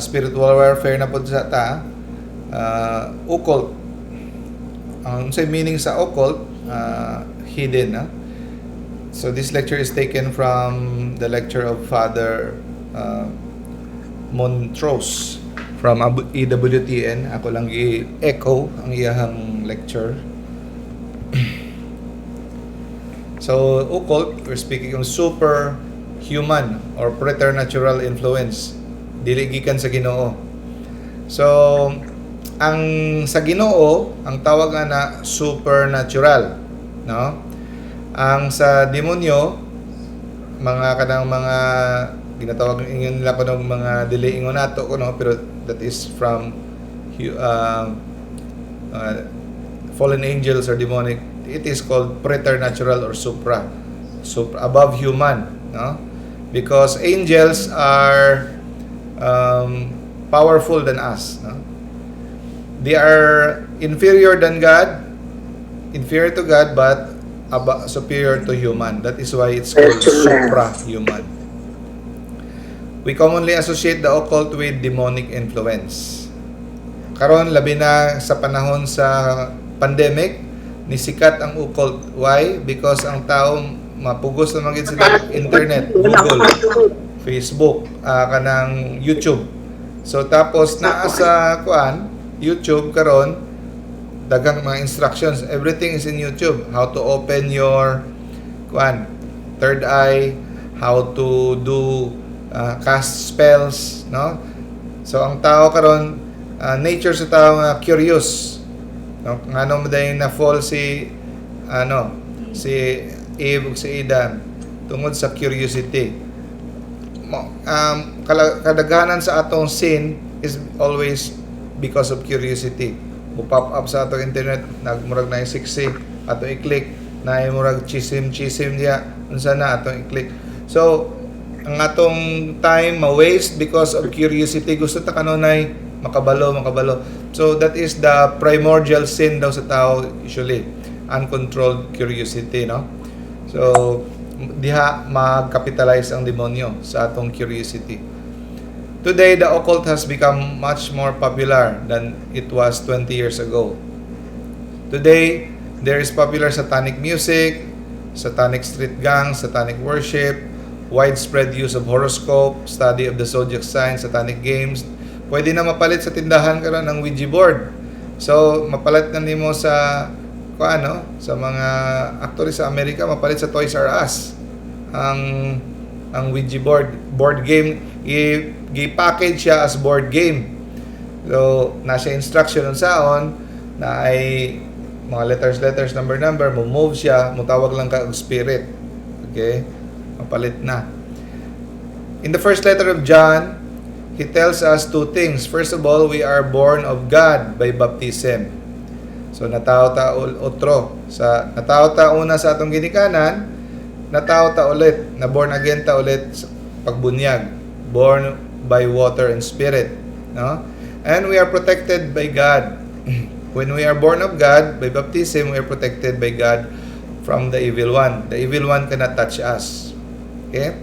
Spiritual warfare na pud sa ta. Occult. Ang unsay meaning sa occult, hidden, ah. So this lecture is taken from the lecture of Father Montrose from EWTN. Ako lang i-echo ang iyahang lecture. So, occult, we're speaking of superhuman or preternatural influence. Dili gikan sa Ginoo. So, ang sa Ginoo, ang tawag nga na supernatural, no? Ang sa demonyo, mga kanang mga ginatawag ingon nila kuno mga dili ingon nato kuno, pero that is from fallen angels or demonic. It is called preternatural or supra, above human, no? Because angels are powerful than us, no? They are inferior than God, inferior to God, but superior to human. That is why it's called supra-human. We commonly associate the occult with demonic influence. Karon, labi na sa panahon sa pandemic, nisikat ang occult. Why? Because ang tao mapugos na man gyud sila internet, Google, Facebook, kanang YouTube. So tapos naa sa kuan YouTube karon daghang mga instructions. Everything is in YouTube. How to open your kuan third eye, how to do cast spells, no? So ang tao karon, nature sa tao nga curious. No? Ngano mo dayon na fall si ano, si Eve ug si Adam? Tungod sa curiosity. Kadaghanan sa atong sin is always because of curiosity. Mo pop up sa atong internet, nagmurag na sexy, ato i-click, na murag chisim chisim diya, unsa na, atong i-click. So, ang atong time ma-waste because of curiosity. Gusto ta kanunay makabalo, makabalo. So, that is the primordial sin daw sa tao usually. Uncontrolled curiosity, no? So, diha mag-capitalize ang demonyo sa atong curiosity. Today, the occult has become much more popular than it was 20 years ago. Today, there is popular satanic music, satanic street gangs, satanic worship, widespread use of horoscope, study of the zodiac signs, satanic games. Pwede na mapalit sa tindahan karon ng Ouija board. So, mapalit na nimo sa kung ano, sa mga, actually sa Amerika mapalit sa Toys R Us ang Ouija board, board game, i gi-package siya as board game. So, nasa instruction unsaon na ay mga letters letters, number number, mo move siya, mutawag lang ka og spirit. Okay? Mapalit na. In the first letter of John, he tells us two things. First of all, we are born of God by baptism. So natawo ta otro sa natawo ta una sa atong ginikanan, natawo ta ulit, na born again ta ulit sa pagbunyag, born by water and spirit, no? And we are protected by God. When we are born of God by baptism, we are protected by God from the evil one. The evil one cannot touch us. Okay?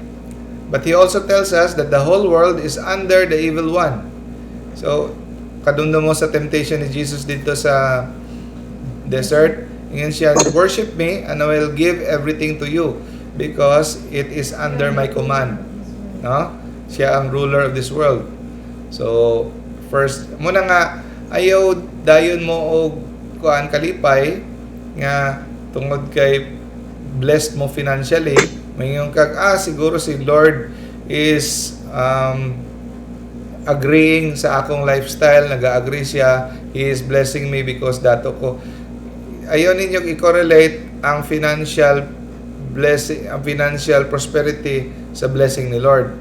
But he also tells us that the whole world is under the evil one. So, kadumdum mo sa temptation ni Jesus dito sa desert, ingon siya, "Worship me and I will give everything to you because it is under my command." No? Siya ang ruler of this world. So, first, muna nga, ayaw dayon mo og kuan kalipay nga tungod kay blessed mo financially, maingon kag, "Ah, siguro si Lord is agreeing sa akong lifestyle, nag-agree siya, He is blessing me because dato ko." Ayaw ninyo i-correlate ang financial blessing, ang financial prosperity sa blessing ni Lord.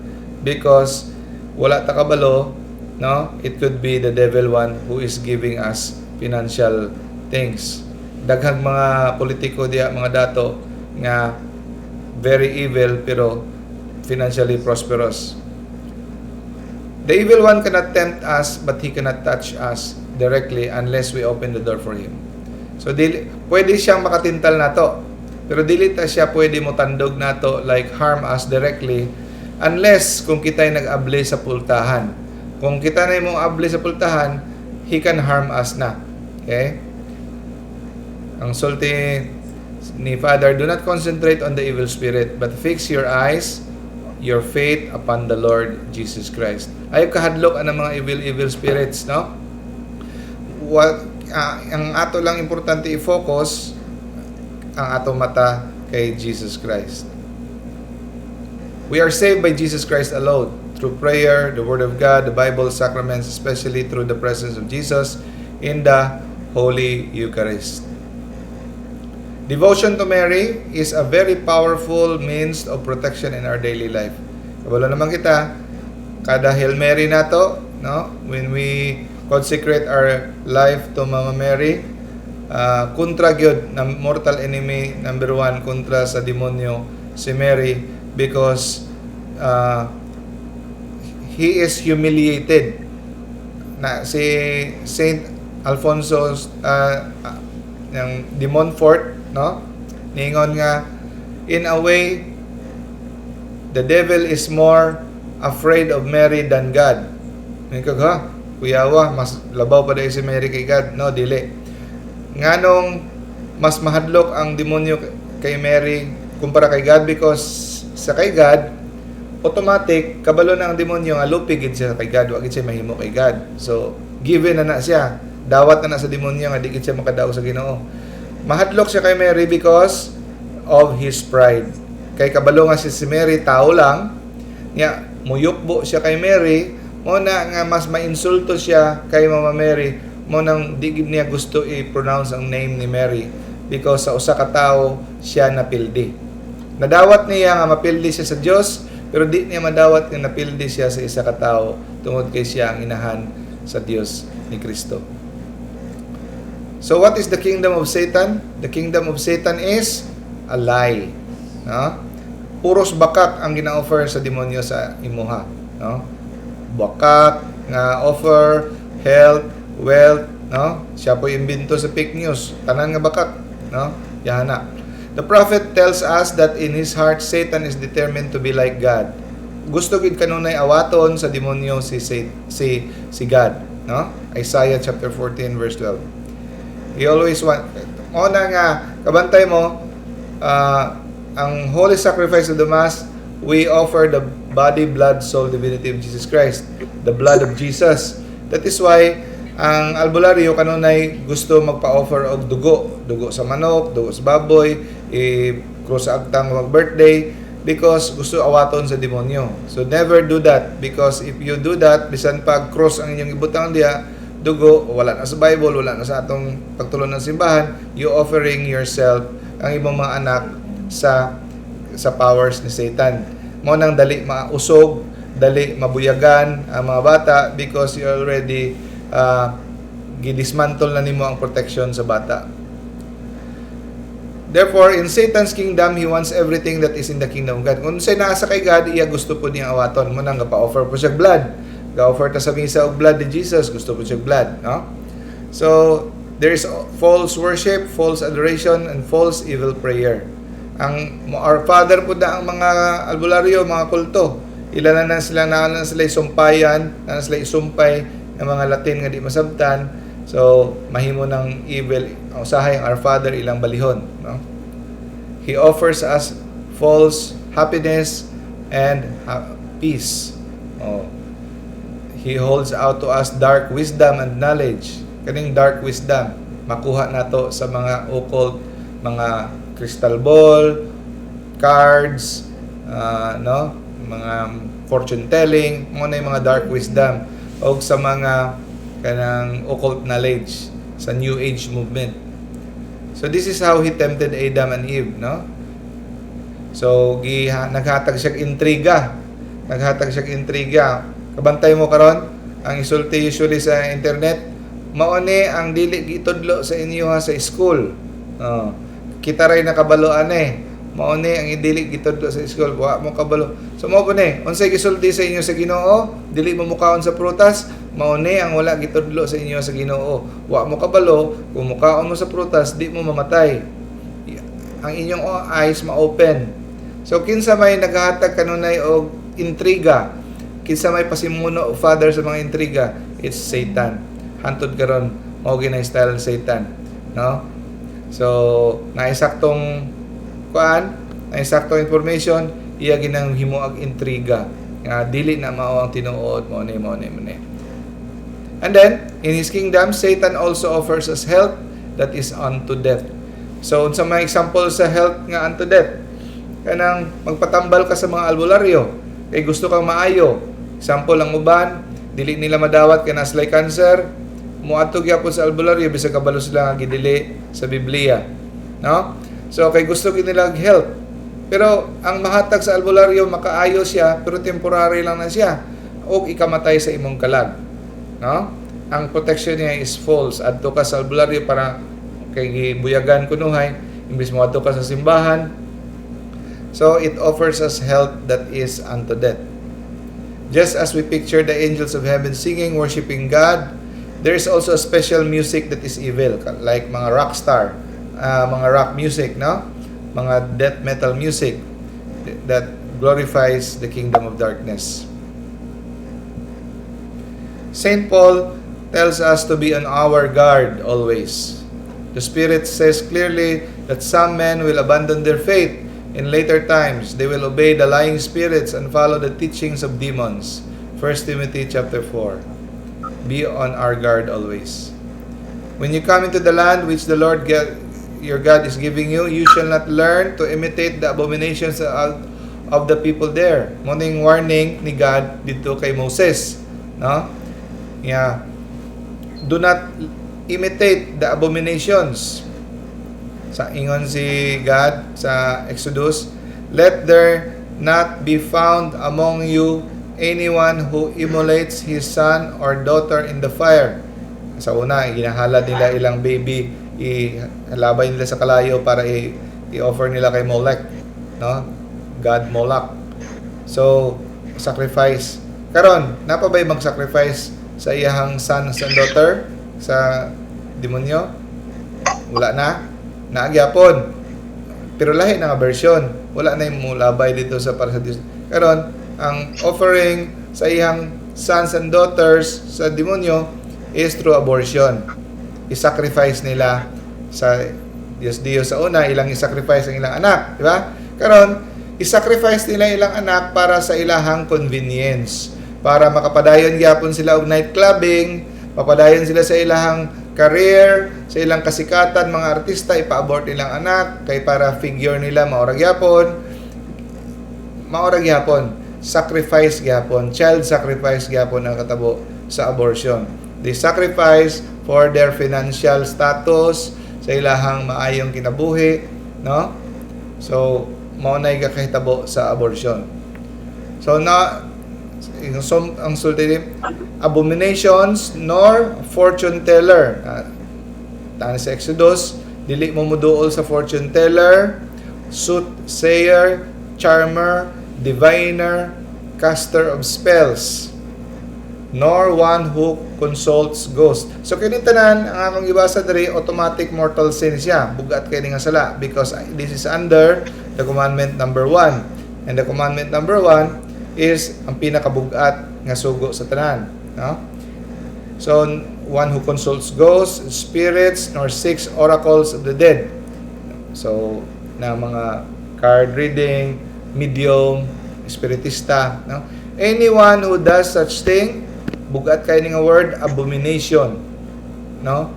Because wala ta kabalo, no? It could be the devil one who is giving us financial things. Daghang mga politiko diya, mga dato nga very evil pero financially prosperous. The evil one cannot tempt us, but he cannot touch us directly unless we open the door for him. So dili pwede siyang makatintal nato. Pero dili ta siya pwede mo tandog nato, like harm us directly, unless kung kita'y nag-abli sa pultahan. Kung kita na mo abli sa pultahan, he can harm us na. Okay? Ang sulti ni Father, "Do not concentrate on the evil spirit, but fix your eyes, your faith upon the Lord Jesus Christ." Ayaw kahadlok ang mga evil evil spirits, no? What ang ato lang importante i-focus ang ato mata kay Jesus Christ. We are saved by Jesus Christ alone, through prayer, the Word of God, the Bible, sacraments, especially through the presence of Jesus in the Holy Eucharist. Devotion to Mary is a very powerful means of protection in our daily life. Kabalo naman kita, kada Hail Mary nato, no? When we consecrate our life to Mama Mary, kontra gyud na mortal enemy number one kontra sa demonyo si Mary because he is humiliated na si Saint Alfonso ng de Montfort, no, ningon nga in a way the devil is more afraid of Mary than God. May kag ha, kuyawa, mas labaw pa diay si Mary kay God? No, dili. Nganong mas mahadlok ang demonyo kay Mary kumpara kay God? Because sa kay God, automatic kabalo na ang demonyo nga lupi gid siya kay God, wa gid siya mahimo kay God. So given na na siya, dawat na na sa demonyo nga di gid siya makadaog sa Ginoo. Mahadlok siya kay Mary because of his pride, kay kabalo nga si Mary tao lang nya, muyukbo siya kay Mary. Mo na nga mas mainsulto siya kay Mama Mary. Mo nang di gid niya gusto i-pronounce ang name ni Mary because sa usa ka tawo siya napildi. Nadawat niya nga mapildi siya sa Dios, pero di niya madawat nga napildi siya sa isa ka tawo tungod kay siya ang inahan sa Dios ni Kristo. So what is the kingdom of Satan? The kingdom of Satan is a lie. No? Puros bakak ang gina-offer sa demonyo sa imuha, no? Bakak nga offer, health, wealth, no? Siya po imbento sa fake news, tanan nga bakak, no? Yahana. The prophet tells us that in his heart Satan is determined to be like God. Gusto gid kanunay awaton sa demonyo si God, no? Isaiah chapter 14 verse 12. He always want. Mo na nga kabantay mo, ang holy sacrifice of the Mass, we offer the body, blood, soul, divinity of Jesus Christ, the blood of Jesus. That is why ang albularyo kanunay gusto magpa-offer og dugo, dugo sa manok, dugo sa baboy, i-cross sa agtang mag birthday because gusto awaton sa demonyo. So never do that because if you do that, bisan pag cross ang inyong ibutang diya, dugo, wala na sa Bible, wala na sa atong pagtulon ng simbahan, you offering yourself, ang imong mga anak sa powers ni Satan. Mo nang dali mausog, dali mabuyagan ang mga bata because you already gidismantle na nimo ang protection sa bata. Therefore, in Satan's kingdom, he wants everything that is in the kingdom of God. Kung unsay naa sa kay God, iya gusto po niya awaton. Mo nang gapa-offer po siya blood. Ga-offer ta sa misa og blood ni Jesus, gusto po siya blood, no? So, there is false worship, false adoration, and false evil prayer. Ang Our Father po na ang mga albularyo, mga kulto. Ila na na sila na sila isumpayan, na sila isumpay ng mga Latin nga di masabtan. So, mahimo ng evil, ang usahay ang Our Father ilang balihon, no? He offers us false happiness and peace. Oh. He holds out to us dark wisdom and knowledge. Kaning dark wisdom, makuha nato sa mga occult, mga crystal ball, cards, no? Mga fortune telling, mo na yung mga dark wisdom og sa mga kanang occult knowledge sa New Age movement. So this is how he tempted Adam and Eve, no? So gi naghatag siya intriga. Naghatag siya intriga. Kabantay mo karon ang isulti usually sa internet, mao ni ang dili gitudlo sa inyo ha sa school. Oh. Kita ray nakabaloan eh. Mao ni ang dili gitudlo sa school, wa mo kabalo. So mao po ni, unsay gisulti sa inyo sa Ginoo, dili mo mukaon sa prutas, mao ni ang wala gitudlo sa inyo sa Ginoo. Wa mo kabalo, kung mukaon mo sa prutas, di mo mamatay. Ang inyong eyes ma-open. So kinsa may naghahatag kanunay og intriga? Kinsa may pasimuno, father sa mga intriga? It's Satan. Hantod karon mao gyud style Satan, no? So, naisaktong kuan, naisaktong information, iya ginang himuag intriga nga dili na mao ang tinuod mo ni mo ni mo ni. And then, in his kingdom, Satan also offers us health that is unto death. So, unsa may example sa health nga unto death? Kanang magpatambal ka sa mga albularyo kay gusto kang maayo. Example, ang uban, dili nila madawat kay naa sila'y cancer, muadto gyapon sa albularyo bisag kabalo sila nga gidili sa Biblia. No? So kay gusto gyud nila og health. Pero ang mahatag sa albularyo, makaayo siya pero temporary lang na siya og ikamatay sa imong kalag. No? Ang protection niya is false. Adto ka sa albularyo para kay gibuyagan kunuhay imbes mo adto ka sa simbahan. So it offers us health that is unto death. Just as we picture the angels of heaven singing, worshiping God, there is also a special music that is evil, like mga rock star, mga rock music, no? Mga death metal music that glorifies the kingdom of darkness. St. Paul tells us to be on our guard always. The Spirit says clearly that some men will abandon their faith in later times. They will obey the lying spirits and follow the teachings of demons. 1 Timothy chapter 4. Be on our guard always. When you come into the land which the Lord your God is giving you, you shall not learn to imitate the abominations of the people there. Mao ning warning ni God dito kay Moses, no? Yeah. Do not imitate the abominations. Sa ingon si God sa Exodus, "Let there not be found among you anyone who immolates his son or daughter in the fire." Sa una, ginahalad nila ilang baby, ihalabay nila sa kalayo para i-offer nila kay Molech, no? God Moloch. So, sacrifice. Karon, naa pa ba'y mag-sacrifice sa iyahang sons and daughter sa demonyo? Wala na. Naa gyapon. Pero lahi na nga version. Wala na yung mulabay dito sa para sa Diyos. Karon, ang offering sa iyang sons and daughters sa demonyo is through abortion. I-sacrifice nila sa Diyos Diyos. Sa una, ilang i-sacrifice ang ilang anak, di ba? Karon, i-sacrifice nila ilang anak para sa ilahang convenience. Para makapadayon gyapon sila og night clubbing, mapadayon sila sa ilahang career, sa ilang kasikatan, mga artista, ipa-abort ilang anak, kay para figure nila mao ra gyapon. Mao ra gyapon, sacrifice gyapon, child sacrifice gyapon ang katabo sa abortion. They sacrifice for their financial status, sa ilahang maayong kinabuhi, no? So, mao na kahitabo sa abortion. So na yung ang sulti ni abominations nor fortune teller. Tani sa Exodus, dili mo muduol sa fortune teller, soothsayer, charmer, diviner, caster of spells, nor one who consults ghost. So kini tanan ang akong gibasa diri, automatic mortal sin siya. Bugat kay nga sala because this is under the commandment number one. And the commandment number one is ang pinakabugat nga sugo sa tanan, no? So one who consults ghosts, spirits, nor seeks oracles of the dead. So na mga card reading, medium, spiritista, no? Anyone who does such thing, bugat kay nga word, abomination, no?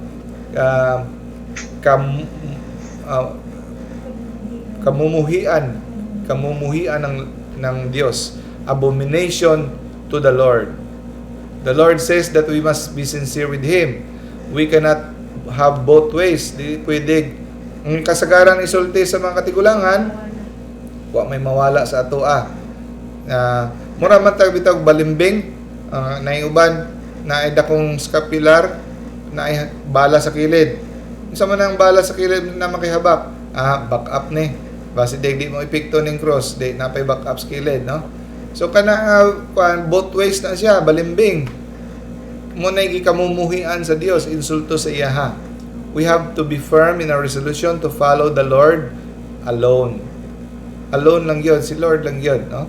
Kamumuhian ng Diyos. Abomination to the Lord. The Lord says that we must be sincere with Him. We cannot have both ways. Di pwede. Ang kasagaran isulti sa mga katigulangan, wa may mawala sa atoa. Mura man tag bitaw balimbing, naay uban, naay dakong scapular, naay bala sa kilid. Unsa man ang bala sa kilid na makihabak? Ah, back up ni. Basi di mo epekto ning cross, di napay back up sa kilid, no? So kana kuan, both ways na siya, balimbing. Mao na gikamumuhian sa Dios, insulto sa iyaha. We have to be firm in our resolution to follow the Lord alone. Alone lang yun, si Lord lang yun, no?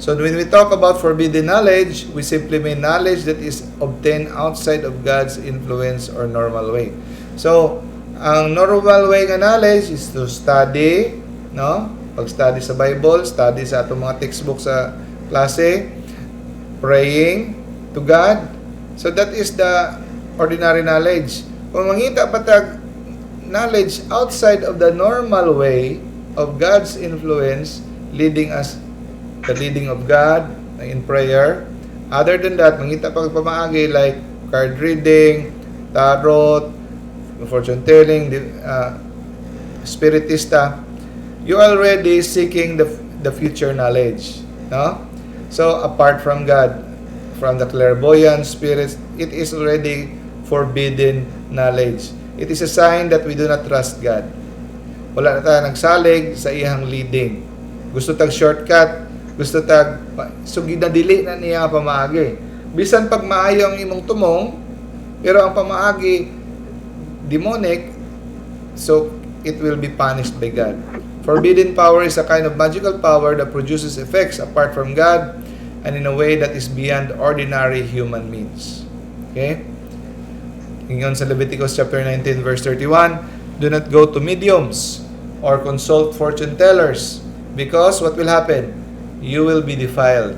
So when we talk about forbidden knowledge, we simply mean knowledge that is obtained outside of God's influence or normal way. So, ang normal way nga knowledge is to study, no? Pag-study sa Bible, study sa atong mga textbook sa klase, praying to God. So that is the ordinary knowledge. Kung mangita pa tag knowledge outside of the normal way of God's influence leading us, the leading of God in prayer. Other than that, mangita pa kag pamaagi like card reading, tarot, fortune telling, spiritista, you already seeking the future knowledge, no? So apart from God, from the clairvoyant spirits, it is already forbidden knowledge. It is a sign that we do not trust God. Wala na tayo nagsalig sa iyang leading. Gusto tag shortcut, gusto tag so ginadili na niya nga pamaagi. Bisan pag maayo ang imong tumong, pero ang pamaagi demonic, so it will be punished by God. Forbidden power is a kind of magical power that produces effects apart from God and in a way that is beyond ordinary human means. Okay? Ingon sa Leviticus chapter 19 verse 31, "Do not go to mediums or consult fortune tellers, because what will happen? You will be defiled.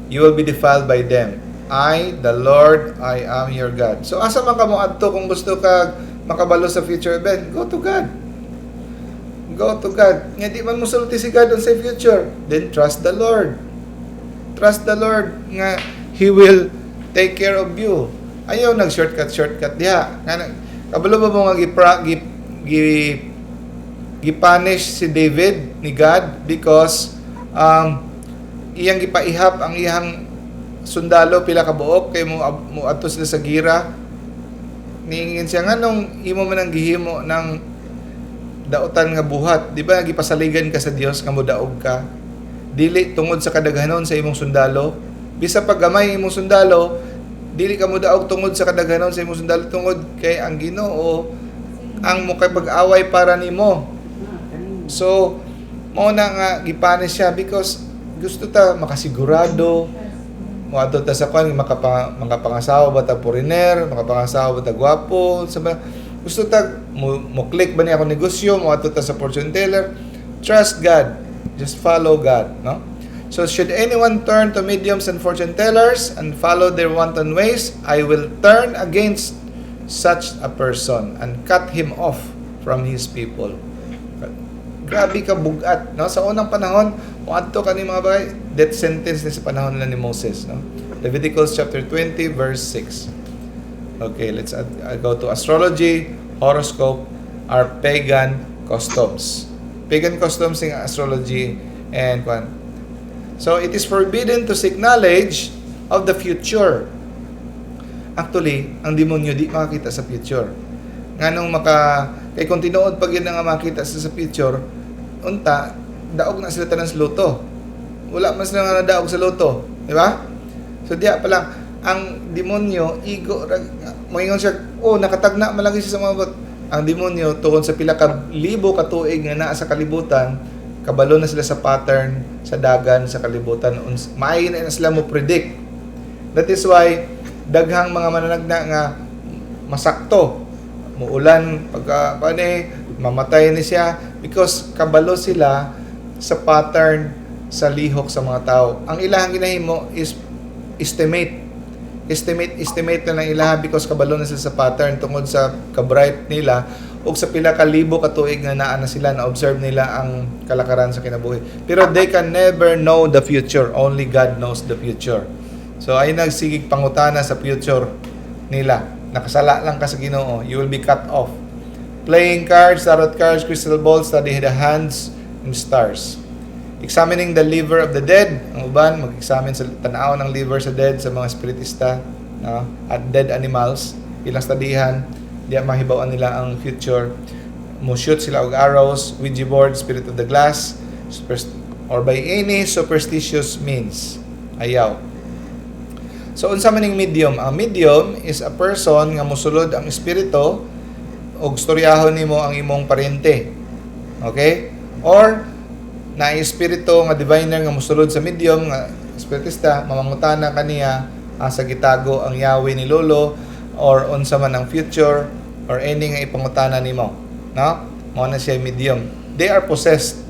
You will be defiled by them. I, the Lord, I am your God." So asa man ka mo adto kung gusto ka makabalo sa future event? Go to God. Go to God. Nga di man mo sulti si God sa future, then trust the Lord. Trust the Lord nga He will take care of you. Ayaw nag shortcut shortcut diha. Nga kabalo ba mo nga gipra, gi, gi gipunish si David ni God because iyang gipaihap ang iyang sundalo pila ka buok kay mo adto sila sa gira? Niingin siya, "Nganong imo man ang gihimo ng dautan nga buhat? Di ba gipasaligan ka sa Dios nga modaog ka, dili tungod sa kadaghanon sa imong sundalo? Bisa pag gamay imong sundalo, dili ka modaog tungod sa kadaghanon sa imong sundalo, tungod kay ang Ginoo ang mokipag-away para nimo." So mao na nga gipunish siya because gusto ta makasigurado. Moadto ta sa kwan, makapangasawa ba ta foreigner, makapangasawa ba ta gwapo, sa ba, gusto ta mo click ba niya ako negosyo, moadto ta sa fortune teller. Trust God, just follow God, no? So should anyone turn to mediums and fortune tellers and follow their wanton ways, I will turn against such a person and cut him off from his people. Grabe ka bugat, no? Sa unang panahon, moadto kani mga bagay, death sentence ni sa panahon nila ni Moses, no? Leviticus chapter 20 verse 6. Okay, let's go to astrology, horoscope are pagan customs. Pagan customs in astrology and kwan. So it is forbidden to seek knowledge of the future. Actually, ang demonyo di makakita sa future. Nganong maka kay kung tinuod pag yun nga makita sa future, unta daog na sila tanan sa lotto. Wala man sila nga nadaog sa lotto, di ba? So diya pa lang ang demonyo igo moingon siya, "Oh, nakatagna man lagi siya sa mga bot." Ang demonyo, tungod sa pila ka libo ka tuig nga naa sa kalibutan, kabalo na sila sa pattern sa dagan sa kalibutan. Maayo na sila mo predict. That is why daghang mga mananagna nga masakto. Muulan pagka kani, mamatay ni siya, because kabalo sila sa pattern sa lihok sa mga tao. Ang ilahang ginahimo is estimate. Estimate, estimate na lang ilaha because kabalo na sila sa pattern tungod sa ka-bright nila ug sa pila ka libo ka tuig nga naa na sila, na observe nila ang kalakaran sa kinabuhi. Pero they can never know the future. Only God knows the future. So ay nagsigig pangutana sa future nila. Nakasala lang ka sa Ginoo, you will be cut off. Playing cards, tarot cards, crystal balls, study the hands and stars. Examining the liver of the dead. Ang uban, mag-examine sa tanaw ng liver sa dead sa mga spiritista, no? At dead animals. Ilang studyhan, di mahibaw nila ang future. Mo shoot sila og arrows, Ouija board, spirit of the glass, or by any superstitious means. Ayaw. So unsa man ning medium? Ang medium is a person nga mosulod ang espiritu og storyahon nimo ang imong parente. Okay? Or Na espiritu nga diviner nga mosulod sa medium nga espiritista, mamangutana kaniya asa gitago ang yawi ni lolo or unsa man ang future or any nga ipangutana nimo, no? Mao na siya medium. They are possessed.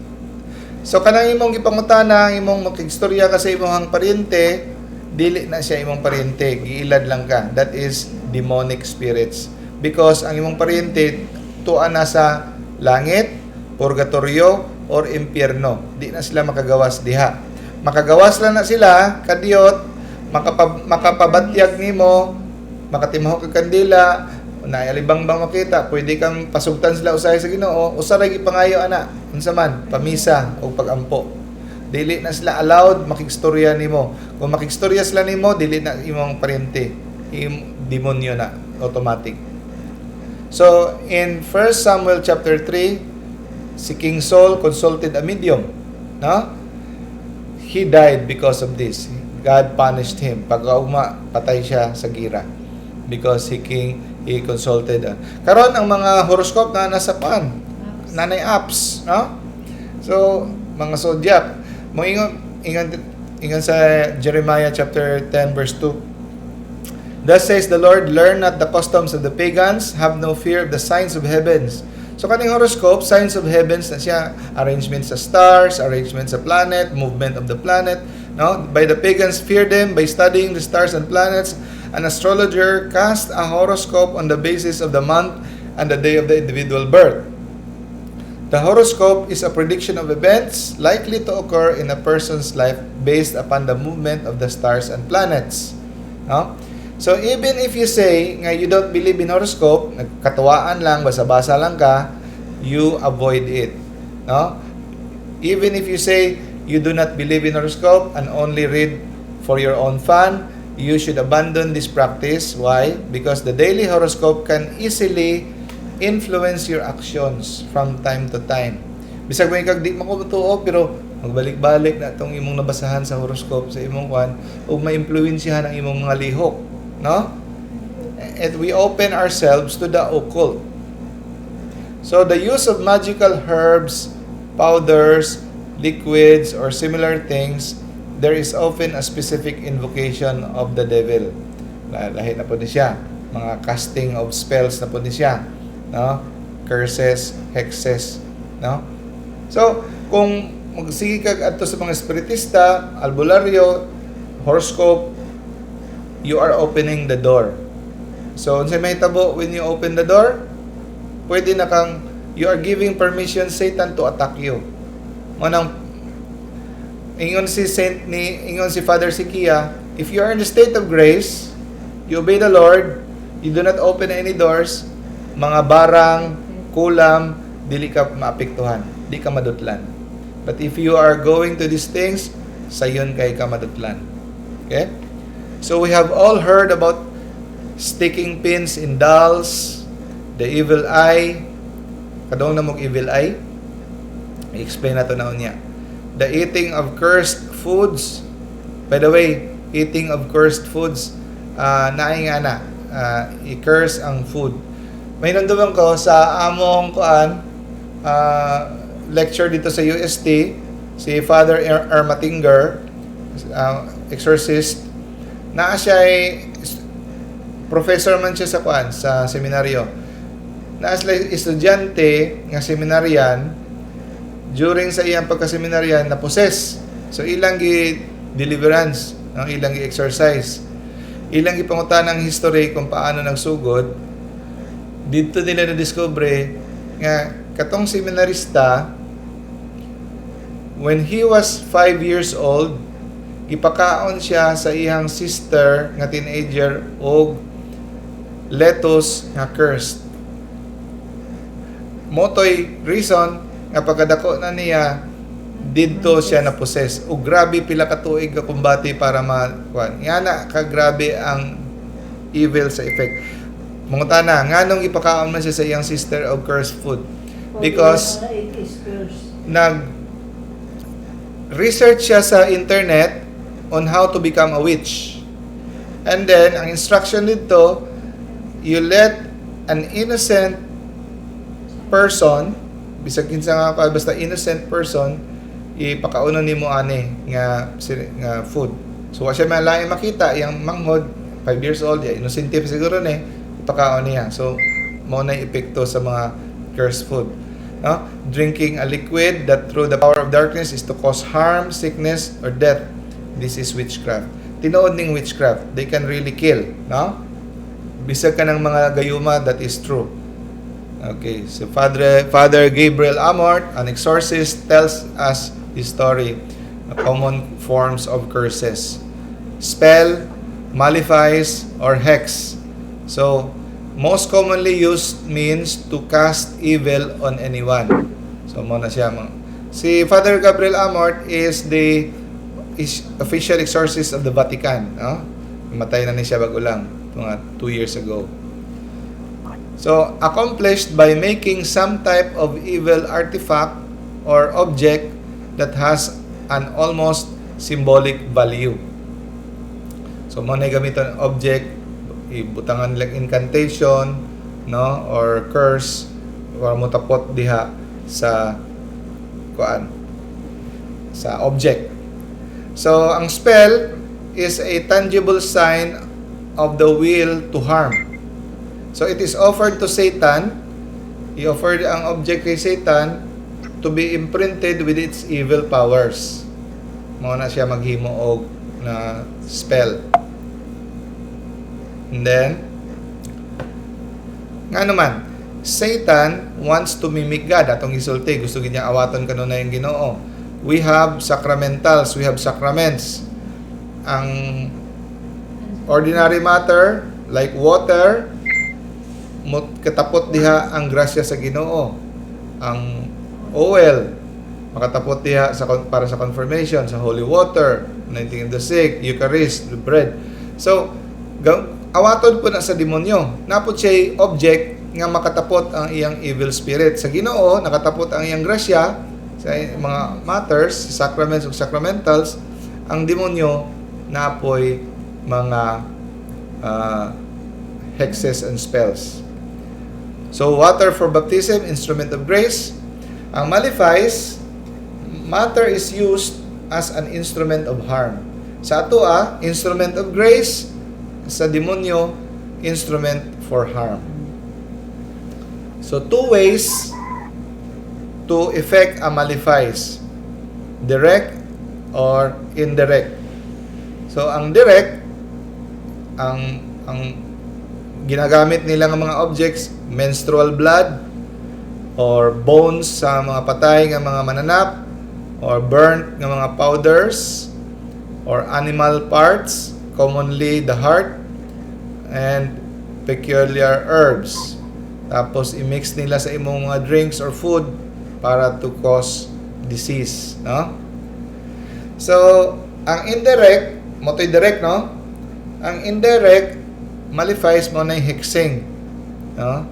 So kanang imong gipangutana, ang imong makigstorya ka sa imong paryente, dili na siya imong paryente, giilad lang ka. That is demonic spirits. Because ang imong paryente tua na sa langit, purgatorio or impyerno. Di na sila makagawas diha. Makagawas lang na sila kadiyot makapabatyag nimo, makatimahok kag kandila, na alibang bang makita, pwede kang pasugtan sila usahay sa Ginoo, usa ra gipangayo ana, unsa man, pamisa o pagampo. Dili na sila allowed makigstorya nimo. Kung makigstorya sila nimo, dili na imong paryente, demonyo na automatic. So in 1 Samuel chapter 3, si King Saul consulted a medium, no? He died because of this. God punished him. Pagkaugma, patay siya sa gira because he consulted. Karon ang mga horoscope na nasa pan, nanay apps, no? So, mga zodiac, mo ingon sa Jeremiah chapter 10 verse 2. "Thus says the Lord, learn not the customs of the pagans, have no fear of the signs of heavens." So kaning horoscope, signs of heavens na siya, arrangement sa stars, arrangement sa planet, movement of the planet, no? By the pagans fear them by studying the stars and planets. An astrologer cast a horoscope on the basis of the month and the day of the individual birth. The horoscope is a prediction of events likely to occur in a person's life based upon the movement of the stars and planets. No? So even if you say nga you don't believe in horoscope, nagkatuwaan lang, basa-basa lang ka, you avoid it. No? Even if you say you do not believe in horoscope and only read for your own fun, you should abandon this practice. Why? Because the daily horoscope can easily influence your actions from time to time. Bisag mo kag di man ko tuo, pero magbalik-balik na itong imong nabasahan sa horoscope sa imong kwan ug maimpluwensyahan ang imong mga lihok, no? And we open ourselves to the occult. So the use of magical herbs, powders, liquids, or similar things, there is often a specific invocation of the devil. Lahi na po ni siya. Mga casting of spells na po ni siya. No? Curses, hexes. No? So, kung magsige kag adto sa mga espiritista, albularyo, horoscope, you are opening the door. So, unsay mahitabo when you open the door? Pwede na kang, you are giving permission Satan to attack you. Mao nang ingon si Saint ni ingon si Father Syquia, if you are in the state of grace, you obey the Lord, you do not open any doors, mga barang, kulam, dili ka maapektuhan, di ka madutlan. But if you are going to these things, sayon kay ka madutlan. Okay? So we have all heard about sticking pins in dolls, the evil eye. Kadungog na mong evil eye? I-explain na to na unya. The eating of cursed foods. By the way, eating of cursed foods, naay nga na, i-curse ang food. May nandungan ko sa among kuan, lecture dito sa UST, si Father Ermatinger, exorcist, naa siya ay professor man siya sa kuan, sa seminaryo. Naa sila estudyante nga seminarian, during sa iyang pagka-seminarian na possess. So ilang gi deliverance, ang ilang gi exorcise. Ilang gipangutan ang history kung paano nagsugod. Dito nila na-discover nga katong seminarista, when he was 5 years old, gipakaon siya sa iyang sister nga teenager og lettuce nga cursed. Mao toy reason nga pagkadako na niya, didto siya na possess. Og grabe pila ka tuig ka kumbate para ma kuan. Nga na ka grabe ang evil sa effect. Mangutana, nganong ipakaon man siya sa iyang sister og cursed food? Because It is cursed. Nag research siya sa internet on how to become a witch. And then, ang instruction dito, you let an innocent person, bisag kinsa nga ka, basta innocent person, Ipakaunon nimo ani nga nga food. So wa siya malain makita iyang manghod, 5 years old ya, inosente pa siguro ni, ipakaon niya. So mao na epekto sa mga cursed food. No? Drinking a liquid that through the power of darkness is to cause harm, sickness, or death. This is witchcraft. Tinuod ning witchcraft, they can really kill, no? Bisag ka ng mga gayuma, that is true. Okay, so Father Gabriel Amorth, an exorcist, tells us the story, the common forms of curses. Spell, malefice, or hex. So, most commonly used means to cast evil on anyone. So, mao na siya. Si Father Gabriel Amorth is the official exorcist of the Vatican. No? Namatay na ni siya bago lang, mga 2 years ago. So, accomplished by making some type of evil artifact or object that has an almost symbolic value. So, mao na gamiton object, ibutangan like incantation, no, or curse, para mo tapot diha sa kuan, sa object. So, ang spell is a tangible sign of the will to harm. So, it is offered to Satan. I-offered ang object kay Satan to be imprinted with its evil powers. Mao na siya maghimo og na spell. And then, nga naman, Satan wants to mimic God. Atong gisulti, gusto gid niya awaton kanunay ang Ginoo. We have sacramentals, we have sacraments. Ang ordinary matter, like water, katapot diha ang grasya sa Ginoo. Ang oil, makatapot diha sa para sa confirmation, sa holy water, anointing of the sick, Eucharist, the bread. So, awaton po na sa demonyo. Naa pod siya object nga makatapot ang iyang evil spirit. Sa Ginoo, nakatapot ang iyang grasya sa mga matters, sacraments ug sacramentals. Ang demonyo naa poy mga hexes and spells. So, water for baptism, instrument of grace. Ang malefice, matter is used as an instrument of harm. Sa ato instrument of grace; sa demonyo, instrument for harm. So, two ways to effect a malefice: direct or indirect. So, ang direct, ang ginagamit nila ng mga objects, menstrual blood, or bones sa mga patay nga mga mananap, or burnt nga mga powders, or animal parts, commonly the heart, and peculiar herbs. Tapos i-mix nila sa imong mga drinks or food para to cause disease, no? So, ang indirect, mao to'y direct, no? Ang indirect malefice mao na yung hexing, no?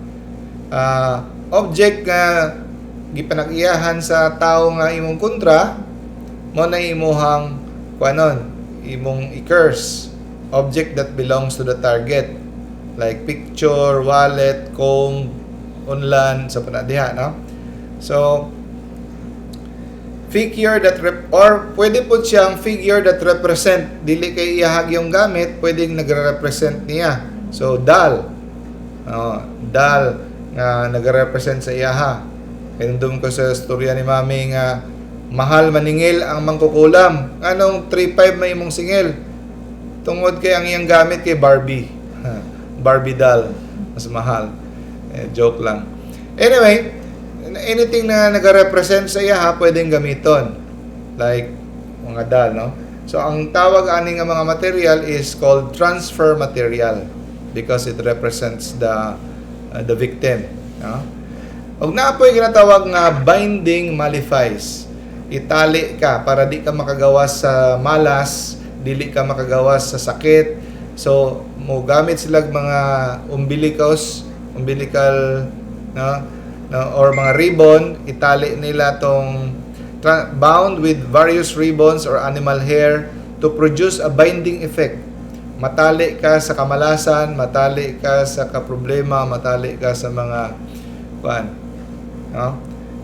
Object nga gipanag-iyahan sa tao nga imong kontra, mao na imuhang kuanon, imong i-curse. Object that belongs to the target like picture, wallet, comb, unlan sa panadiha, no? So figure that or pwede po siyang figure that represent, dili kay iyahag yung gamit, pwedeng nagre-represent niya. So doll. Oh, doll nga nagre-represent sa iyaha. Kay ko sa storya ni Mami nga mahal maningil ang mangkukulam. Anong 3.5 may imong singil? Tungod kay ang iyang gamit kay Barbie. Barbie doll. Mas mahal. Eh, joke lang. Anyway, anything na nag-represent sa iya ha, pwedeng gamiton. Like mga doll, no? So, ang tawag ani nga mga material is called transfer material because it represents the victim, no? Og naa po'y ginatawag nga binding malefice. Itali ka para di ka makagawas sa malas, dili ka makagawas sa sakit. So, mo gamit sila mga umbilicus, umbilical, no, no, or mga ribbon, itali nila tong bound with various ribbons or animal hair to produce a binding effect. Matali ka sa kamalasan, matali ka sa kaproblema, matali ka sa mga kuan. No?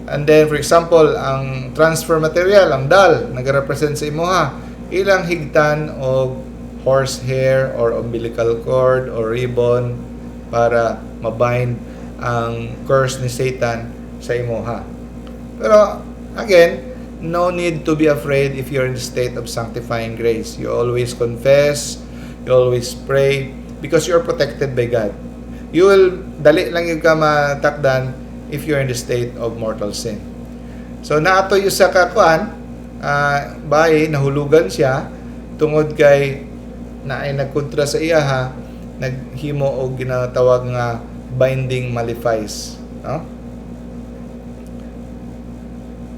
And then, for example, ang transfer material, ang doll, nag-represent sa imuha, ilang higtan og horse hair or umbilical cord or ribbon para mabind ang curse ni Satan sa imuha. Pero again, no need to be afraid if you're in the state of sanctifying grace. You always confess, you always pray because you're protected by God. You will dali lang gyud ka matakdan if you're in the state of mortal sin. So naa toy usa ka kuan, bayi nahulugan siya tungod kay naay nagkontra sa iya ha, naghimo og ginatawag nga binding malefice, no?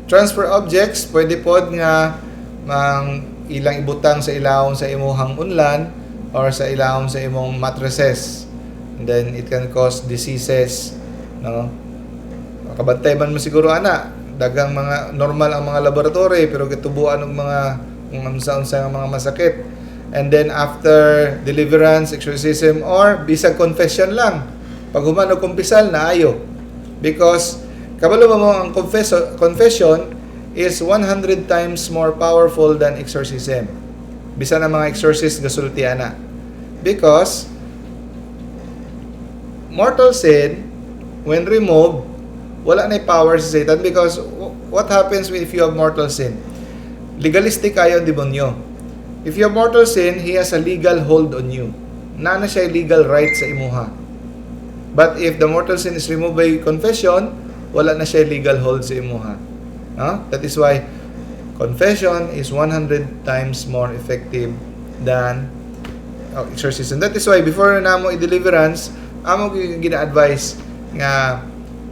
Transfer objects, pwede pod nga mang ilang ibutang sa ilawom sa imuhang unlan or sa ilawom sa imong mattresses. And then it can cause diseases, no? Kabantay man mo siguro ana, dagang mga normal ang mga laboratory pero gitubuan og mga kung unsa-unsa nga mga masakit. And then after deliverance, exorcism or bisag confession lang. Pag human og kumpisal naayo. Because kabalo ba mo ang confession is 100 times more powerful than exorcism. Bisan ang mga exorcist gasulti ana. Because mortal sin, when removed, wala na power si Satan, because what happens if you have mortal sin? Legalistic kayo ang demonyo. If you have mortal sin, he has a legal hold on you. Naa na siya legal right sa imuha. But if the mortal sin is removed by confession, wala na siya legal hold sa imuha. No? That is why confession is 100 times more effective than exorcism. That is why before namo i-deliverance, amo gina-advise nga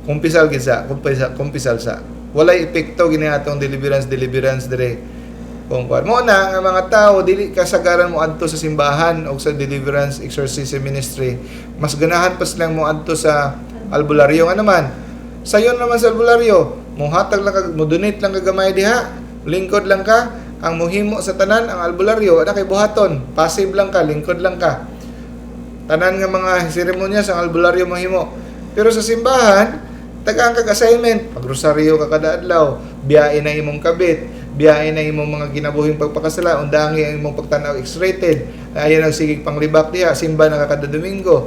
kumpisal gid sa, kumpisal, kumpisal sa. Walay epekto gini atong deliverance deliverance dire. Kung kuan mo na nga mga tao dili kasagaran mo adto sa simbahan o sa deliverance exorcism ministry, mas ganahan pa silang mo adto sa albularyo. Nga naman, sayon naman sa albularyo, mohatag lang ka, mo donate lang ka gamay diha, lingkod lang ka, ang muhimo sa tanan ang albularyo, wala kay buhaton, passive lang ka, lingkod lang ka. Tanan nga mga seremonya sa albularyo mahimo. Pero sa simbahan, tagaan kag assignment, pagrosaryo ka kada adlaw, biyain ang imong kabit, biyain ang imong mga kinabuhing pagpakasala, undangi ang imong pagtan-aw X-rated, ayan ang sigig panglibak diha, simba na ka kada Domingo,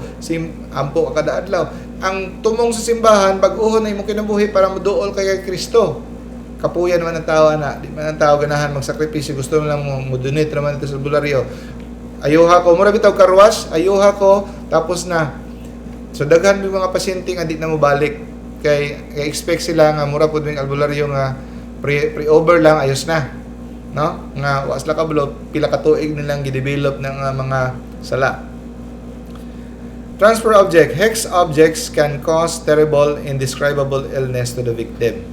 ampo ka kada adlaw. Ang tumong sa simbahan, bag-uhon na imong kinabuhi para moduol kay kay Kristo. Kapuyan man ang tao ana, di man ang tao ganahan magsakripisyo, gusto mo lang mo donate naman ito sa albularyo. Ayuha ko, mura bitaw carwash, ayuha ko, tapos na. So daghan may mga pasyente nga di na mo balik kay expect sila nga mura pud may albularyo nga pre over lang, ayos na. No? Nga wa sila kabalo pila ka tuig nilang gidevelop ng mga sala. Transfer object. Hex objects can cause terrible, indescribable illness to the victim.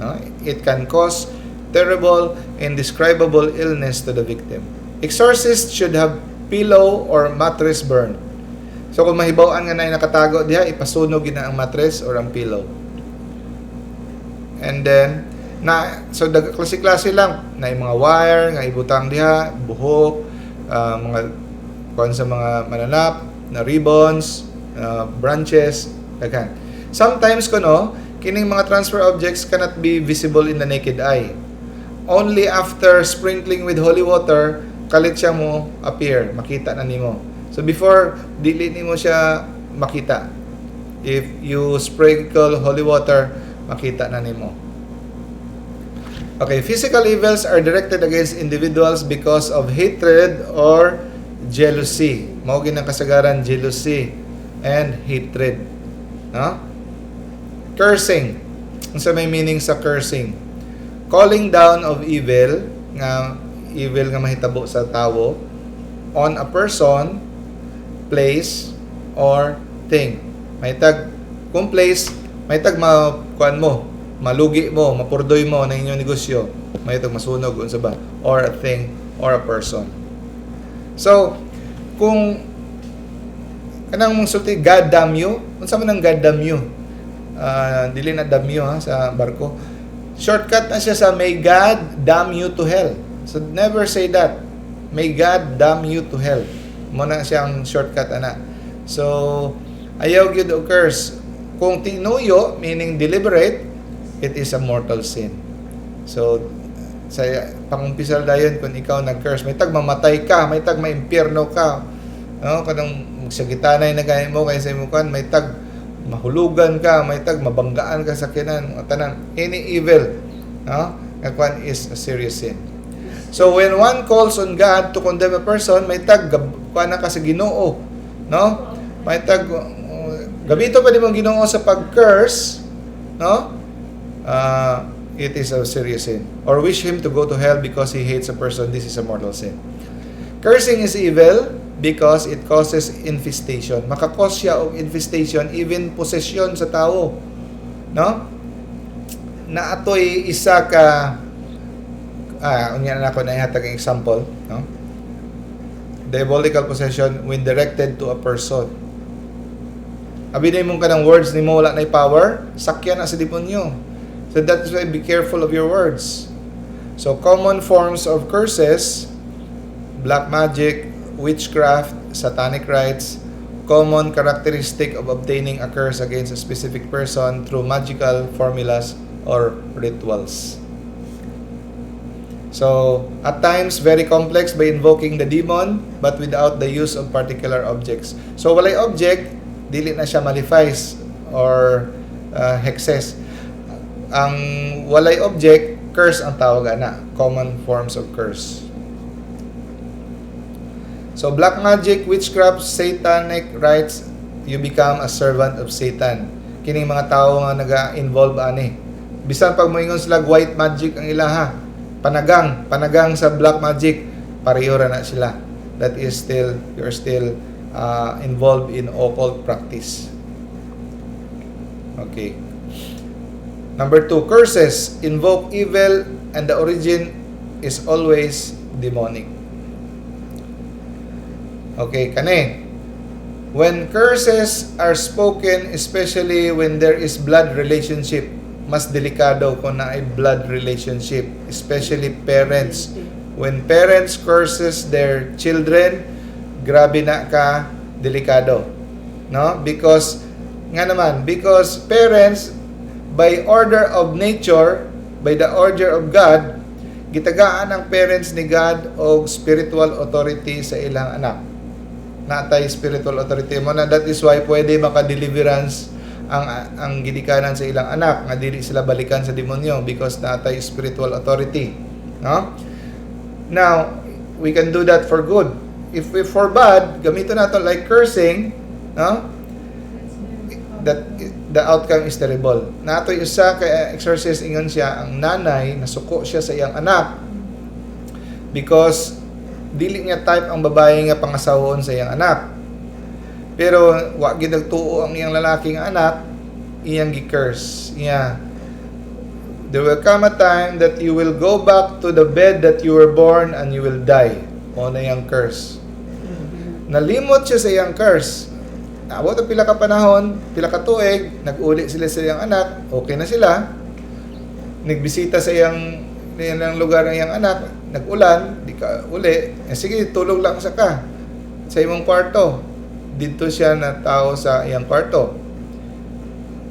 No? It can cause terrible, indescribable illness to the victim. Exorcist should have pillow or mattress burned. So kung mahibaw-an nga na nakatago diha, ipasunog gina ang mattress or ang pillow. And then na so dag klase-klase lang na yung mga wire nga ibutang diha, buhok, mga kuan sa mga mananap, na ribbons, branches, daghan. Sometimes kuno kining mga transfer objects cannot be visible in the naked eye. Only after sprinkling with holy water kalit siya mo appear, makita na nimo. So before, dili nimo siya makita. If you sprinkle holy water, makita na nimo. Okay, physical evils are directed against individuals because of hatred or jealousy. Mao gyud ang kasagaran, jealousy and hatred. No? Cursing. Unsa may meaning sa cursing? Calling down of evil nga evil nga mahitabo sa tawo on a person, place, or thing. Mahitag kung place, mahitag ma kuan mo, malugi mo, mapurdoy mo na inyong negosyo, mahitag masunog unsa ba, or a thing or a person. So, kung kanang mong sulti, "God damn you," unsa man ang "God damn you"? Dili na damn you ha sa barko. Shortcut na siya sa "May God damn you to hell." So never say that. "May God damn you to hell." Mao na siya ang shortcut ana. So ayaw gyud og curse. Kung tinuyo, meaning deliberate, It is a mortal sin. So, sa pangumpisal dayon, kung ikaw nag-curse, may tag mamatay ka, may tag maimpyerno ka, no? Kanang sagitanay na gani mo kay sa imong kan, may tag mahulugan ka, may tag mabanggaan ka sa sakyanan, mga tanan, any evil, no? Nga kwan is a serious sin. So when one calls on God to condemn a person, may tag kuan na ka sa Ginoo, no? May tag gamiton pa nimo ang Ginoo sa pag-curse, no? It is a serious sin. Or wish him to go to hell because he hates a person, this is a mortal sin. Cursing is evil because it causes infestation. Maka-cause siya og infestation, even possession sa tao. No? Na atoy isa ka unya na ako na ihatag ang example, no? Diabolical possession when directed to a person. Abi na imong kanang words nimo wala na power, sakyan na sa demonyo. So that's why be careful of your words. So common forms of curses: black magic, witchcraft, satanic rites, common characteristic of obtaining a curse against a specific person through magical formulas or rituals. So, at times, very complex by invoking the demon, but without the use of particular objects. So, walay object, dili na siya malefice or hexes. Ang walay object, curse ang tawag ana. Common forms of curse. So, black magic, witchcraft, satanic rites, you become a servant of Satan. Kining mga tao nga naga-involve ani. Bisan pag moingon sila white magic ang ilaha, panagang, panagang sa black magic, pareho ra na sila. That is still, you're still involved in occult practice. Okay. Number two, curses invoke evil and the origin is always demonic. Okay, kani. When curses are spoken, especially when there is blood relationship, mas delikado kung naay blood relationship, especially parents. When parents curses their children, grabe na ka delikado. No? Because nga naman, because parents, by order of nature, by the order of God, gitagaan ang parents ni God og spiritual authority sa ilang anak. Natay spiritual authority mo na. That is why pwede maka-deliverance ang gidikanan sa ilang anak nga dili sila balikan sa demonyo because natay spiritual authority, no? Now, we can do that for good. If we for bad, gamiton nato like cursing, no, that the outcome is terrible. Natoy usa kay exorcist, ingon siya, ang nanay nasuko siya sa iyang anak because dili niya type ang babae nga pangasawon sa iyang anak. Pero wa gid nagtuo ang iyang lalaki nga anak, iyang gi-curse. Iya, "There will come a time that you will go back to the bed that you were born and you will die." Mao na iyang curse. Nalimot siya sa iyang curse. Naabot ang pila ka panahon, pila ka tuig, nag-uli sila sa iyang anak, okay na sila. Nagbisita sa iyang lugar ng iyang anak, nag-ulan, di ka uli. Eh, sige, tulog lang sa ka sa imong kwarto. Dito siya na tao sa iyang kwarto.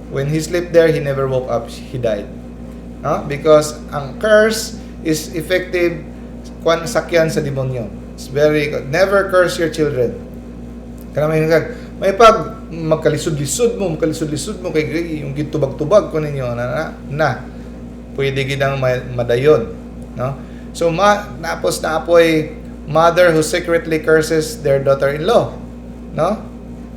When he slept there, he never woke up. He died. No? Because ang curse is effective kwan sakyan sa demonyo. It's very good. Never curse your children. Kana may pag magkalisod-lisod mo kay yung gitubag-tubag ko ninyo na pwede ginang madayon, no? So ma napos na apoy mother who secretly curses their daughter-in-law, no?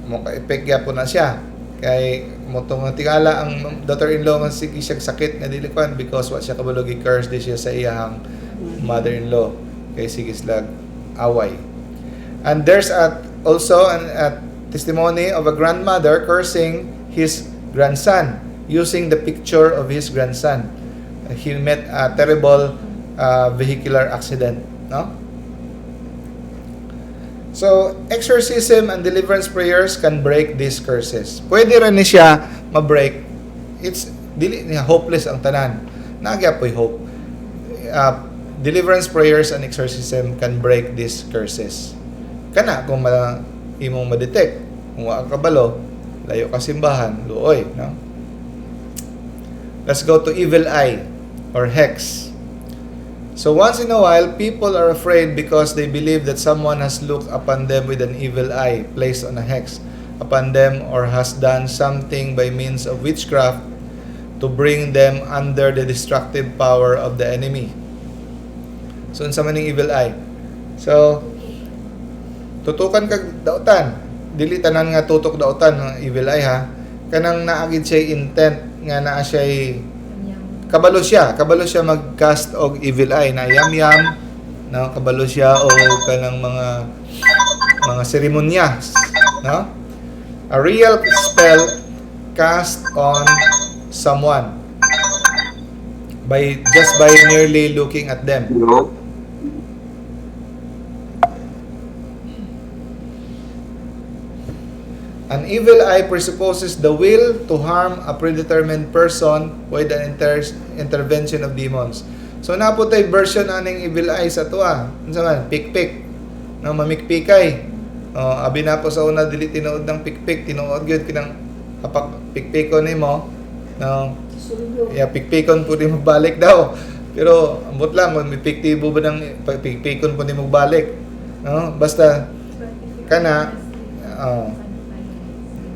Mo ka effect gyapon na siya kay mo tong tingala ang daughter-in-law nga sige siya sakit nga dili kwan because wa siya kabalo gi-curse di siya sa iyang mother-in-law kay sige sila away. And there's also a testimony of a grandmother cursing his grandson using the picture of his grandson. He met a terrible vehicular accident, no? So, exorcism and deliverance prayers can break these curses. Pwede rin ni siya ma-break. It's dili niya hopeless ang tanan. Nagya po'y hope. Deliverance prayers and exorcism can break these curses. Kana kung imong ma-detect, kung wa ka kabalo, layo ka simbahan, luoy, no? Let's go to evil eye or hex. So once in a while, people are afraid because they believe that someone has looked upon them with an evil eye placed on a hex upon them or has done something by means of witchcraft to bring them under the destructive power of the enemy. So unsa man ning evil eye? So tutukan kag dautan. Dili tanan nga tutok dautan ng evil eye ha. Kanang naa gid siya intent nga naa siya kabalo siya mag-cast og evil eye na yam-yam, no? Kabalo siya og kanang mga seremonya, no? A real spell cast on someone by just by merely looking at them. No? An evil eye presupposes the will to harm a predetermined person with an intervention of demons. So naa pod tay version aning evil eye sa atoa. Unsa man? Pikpik. No, mamikpikay. Oh, abi na po sa una dili tinuod ng pikpik, tinuod gyud kinang hapak pikpikon nimo. No. Yeah, pikpikon po nimo balik daw. Pero ambot lang kung epektibo ba ng pikpikon po nimo balik. No? Basta kana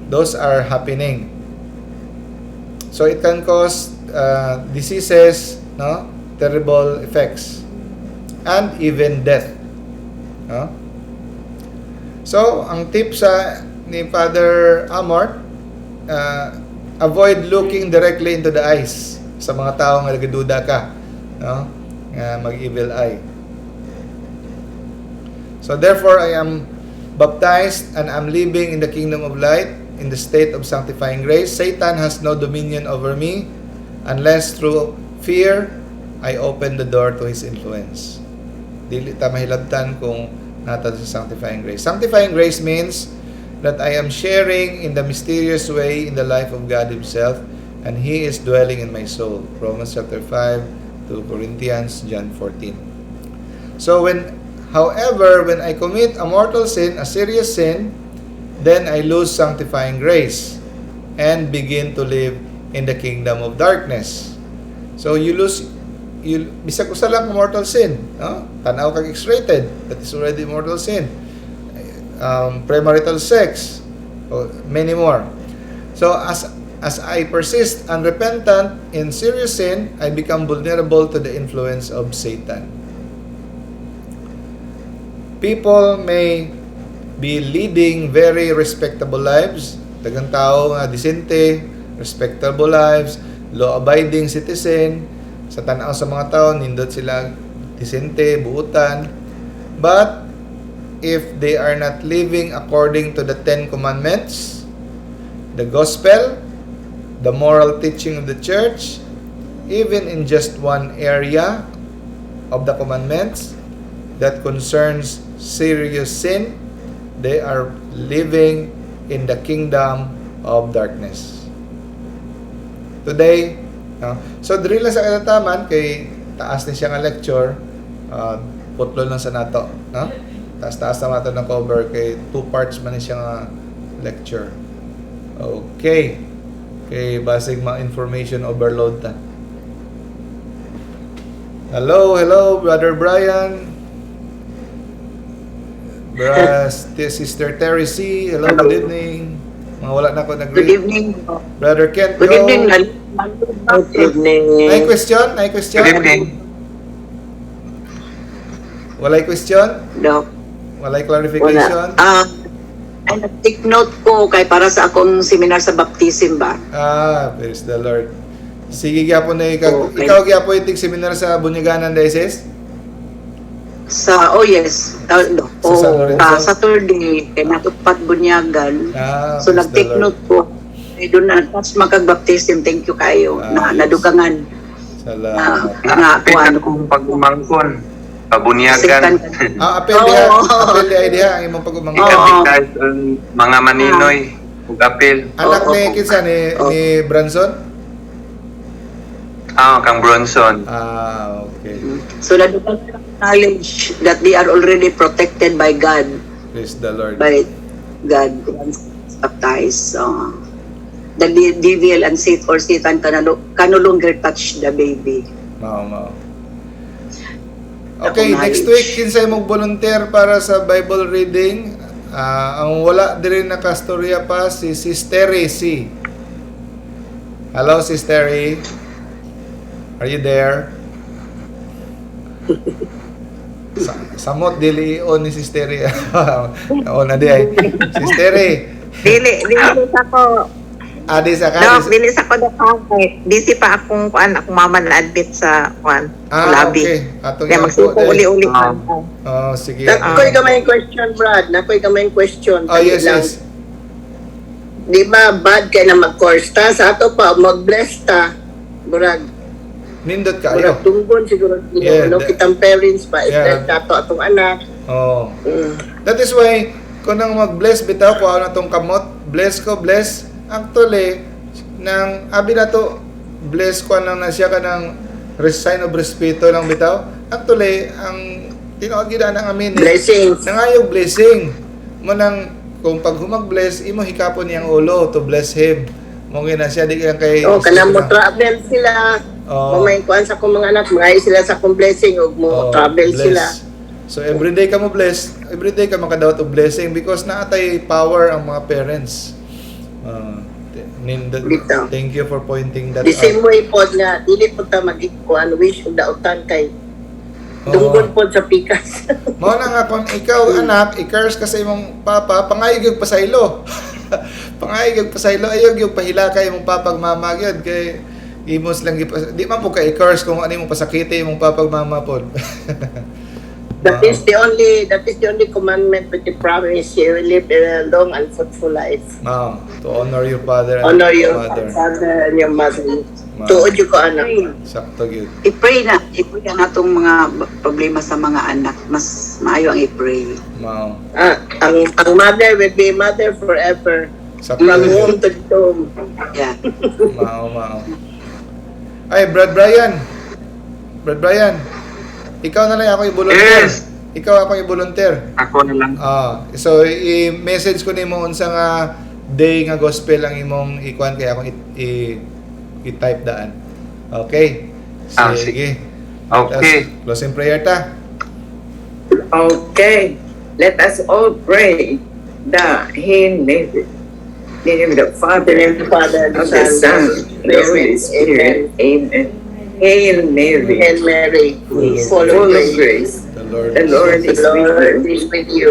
those are happening. So it can cause diseases, no? Terrible effects and even death. No? So, ang tip sa ni Father Amorth, avoid looking directly into the eyes sa mga tao nga nagaduda ka, no? Nga mag-evil eye. So therefore, I am baptized and am living in the kingdom of light in the state of sanctifying grace. Satan has no dominion over me unless through fear I open the door to his influence. Dili ta mahilabtan kung naa ta sa sanctifying grace. Sanctifying grace means that I am sharing in the mysterious way in the life of God Himself and He is dwelling in my soul. Romans chapter 5 to Corinthians, John 14. So however, when I commit a mortal sin, a serious sin, then I lose sanctifying grace and begin to live in the kingdom of darkness. So you lose you bisag usa lang mortal sin, no? Tanaw kag X-rated, that is already mortal sin. Premarital sex, or many more. So as I persist unrepentant in serious sin, I become vulnerable to the influence of Satan. People may be leading very respectable lives. Daghang tao nga disente, respectable lives, law-abiding citizen. Sa tanaw sa mga tao, nindot sila disente, buutan. But if they are not living according to the Ten Commandments, the gospel, the moral teaching of the church, even in just one area of the commandments that concerns serious sin, they are living in the kingdom of darkness. Today, no? So diri lang sa katataman kay taas ni siya nga lecture, putlo lang sa nato, no? Taas-taas na nato ng cover kay two parts man ni siya nga lecture. Okay. Kay basig ma-information overload ta. Hello, hello, Brother Brian. Bras, Sister Terry C. Hello, Hello. Good evening. Mga wala na ko Good nag-greet. Evening. Brother Kent, Good go. Evening, Lalo. Good evening. May question? May question? Good evening. Walay question? No, Walay clarification? Wala. Ah, ay, nag-take note ko kay para sa akong seminar sa baptism ba? Ah, praise the Lord. Sige gyapon na ikaw, Okay. ikaw gyapon itig seminar sa Bunyagan Diocese? Sa, oh yes, no, Sa San oh, Lorenzo? Saturday, kay natupat Bunyagan. Ah, So praise the nag-take Lord. note ko. Ay, doon na, tapos makag-baptism, thank you kayo, Ah, na yes. nadugangan. Salamat. Na, Apil kuan. akong pag-umangkon. Pabunyagan. Ah, apel diha, Oo. Apel diha diha ang imong pag-umangkon. Oo. Ikapitas ang mga maninoy. Ug apil. Anak Oo. ni kinsa ni Oo. Ni Branson? Ah, kang Bronson. Ah, okay. So nadugangan ang knowledge that they are already protected by God, Praise the Lord. By God once baptized. So, The devil and Satan or Satan can no longer touch the baby. Mao, mao. Okay, Akong next knowledge. week kinsay mo volunteer para sa Bible reading? Ah, ang wala diri nakastorya pa si Sister C. Hello, Sister. Are you there? Samot dili on ni Sister. O na di ay. Sister. Dili, dili sa ko. Adi sa ka. Dok, dili sa ko, dok. Okay. Busy pa akong kuan, akong mama na admit sa kuan, Ah, labi. okay. Atong Kaya yan po, magsuko day. uli-uli Ah. pa. Oh, sige. Nakoy gamay question, Brad. Nakoy gamay question. Oh, yes, Lang. yes. Di ba bad kay na mag-course ta? Sa ato pa, mag-bless ta. Murag, Nindot kayo. murag tunggon siguro. Yeah, No, kitang parents pa. Yeah. Yeah. Ato atong anak. Oh. Mm. That is why, kung nang mag-bless bitaw, kuha na tong kamot, bless ko, bless. Actually, nang abi na to, bless ko nang na siya ka ng sign of respeto lang bitaw. Actually, ang tinuod gid ang amin eh. Blessings. Nangayog blessing. Mo nang kung pag humag-bless, imo hikapon niyang ulo to bless him. Mo na siya di kay kay Oh, kanang mo travel sila. Oh. Oh. May kuan sa akong mga anak, mga sila sa akong blessing ug mo Oh, travel bless. sila. So everyday ka mo bless, everyday ka makadawat og blessing because naatay power ang mga parents. Bitaw. Thank you for pointing that The same out. way pod nga dili pod ta mag-kuan wish ug dautan kay Oo. dunggon pod sa pikas. Mao na nga kung ikaw anak, i-curse ka sa imong papa, pangayo gyud pasaylo. Pangayo gyud pasaylo, ayaw gyud pahila kay imong papa ug mama gyud kay imos lang gipas di man po ka i-curse kung ano imong pasakiti imong papa ug mama pod. That is the only commandment with the promise you will live a long and fruitful life. Mao, to honor your father and Honor your mother. father and your mother. Mao. Tuod jud ko anak. Sakto gyud. I-pray na atong mga problema sa mga anak. Mas maayo ang i-pray. Mao. Ah, ang mother will be mother forever. Sakto From gyud. womb to tomb. Yeah. Mao, mao. Ay, Brad Brian. Brad Brian. Ikaw na lang ako i-volunteer. Yes. Ikaw ako i-volunteer. Ako na lang. Ah, so i-message ko nimo unsa nga day nga gospel ang imong ikuan kay akong i-type daan. Okay. Ah, Sige. Okay. Tas, closing prayer ta. Okay, let us all pray the Hail Mary. In the name of the Father, In the name of the Father, of the Son, and the Holy Spirit. Amen. Hail Mary, Hail Mary, full full of of grace. grace, The Lord, the Lord The is Lord with you. is with you.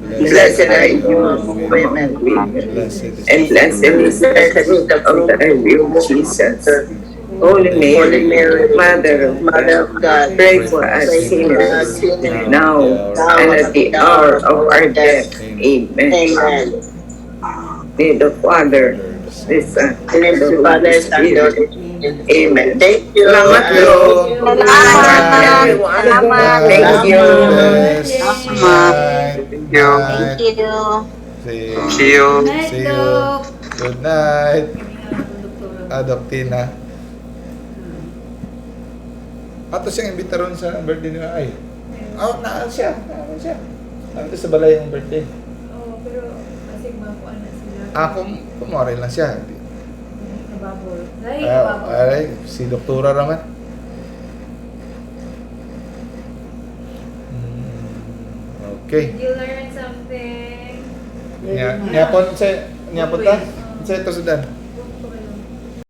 Blessed are you among women. Blessed is And blessed is the fruit of thy womb, Jesus. Holy Holy Mary, Mary, Mother of Mother God, of God, pray for us pray for us sinners, sinners, now and at the hour of our death. Amen. Amen. May the Father, the Son, In the name and of the the Father, Holy Son, and the Spirit. Holy Spirit. Amen. Thank you. Salamat Thank you. Salamat. Everyone. Salamat. Thank you. Yes. Salamat. Thank you. Night. Thank you. See, See you. Night, See you. Doc. Good night. Doktora. Ah, Doc Tina. Ato siyang imbita ron sa birthday nila. Ay. Oh, naan siya. Naan siya. Nandito sa balay yung birthday. Oo, pero kasi makuha na sila. Ako, kumare lang siya. Nababol. Ay, Ay, nababol. ay, si Doktora raman. Okay. Did you learn something? Nya, nyapon sa nyapon ta? Sa ito sudan.